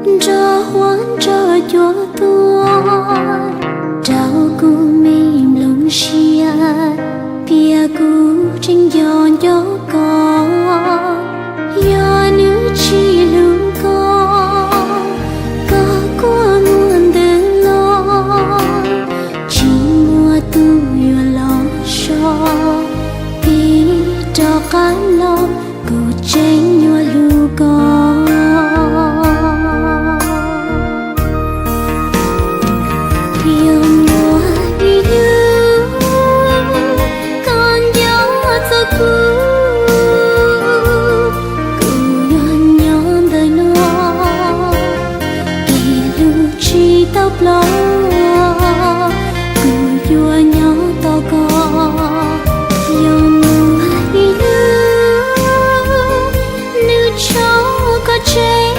Nrog huab nrog cua tuaj rau kuv me nplooj siab, tias kuv tseem nco nco koj. Yog nws tsis hlub koj, koj kuj muaj ntws los, tsis muaj tus yuav los so. Tig rov qab los, kuv tseem yuav hlub koj. Yog muaj ib hnub koj nco txog kuv, kuv yuav nyob ntawm no, kev hlub tsis tau plaub, kuv yuav nyob tos koj. Yog muaj ib hnub nws tso koj tseg,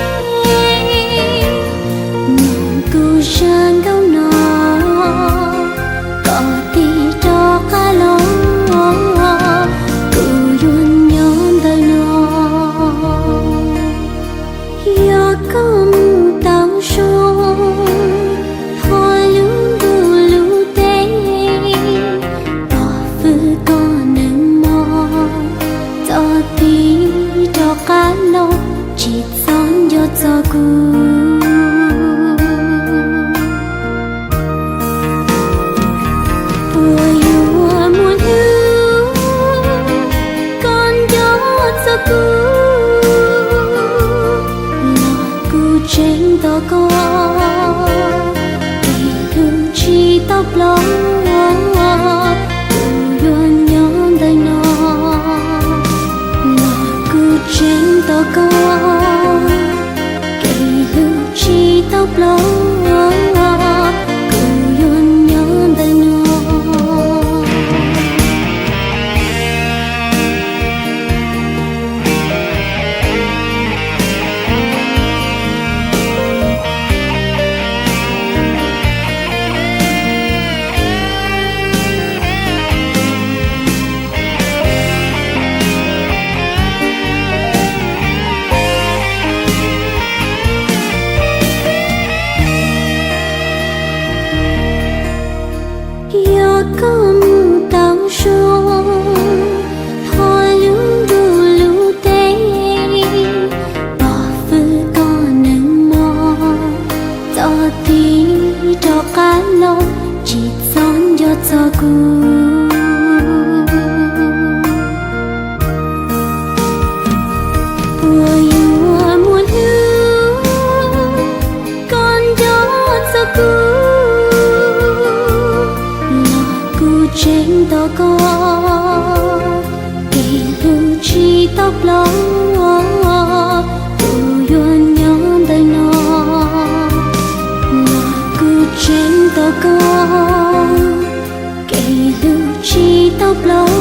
mloog kuv zaj nkauj no, koj tig rov qab los, kuv yuav nyob ntawm no. Yog koj mus tau zoo, ho lub ntuj lub teb, pom hwm koj neeg mog, txog tig rov qab los, tsis txhob nco txog kuv. Puas yuav muaj hnub koj nco txog kuv, los kuv tseem tos koj, kev hlub tsis tau plaub, kuv yuav nyob ntawm no, los kuv tseem tos koj, kev hlub tsis tau plaub, kuv yuav nyob ntawm no. Yog koj mus tau zoo, ho lub ntuj lub teb, pom hwm koj neeg mog, txog tig rov qab los, tsis txhob nco txog kuv. Puas yuav muaj hnub koj nco txog kuv, los kuv tseem tos koj, kev hlub tsis tau plaub, kuv yuav nyob ntawm no, los kuv tseem tos koj, kev hlub tsis tau plaub,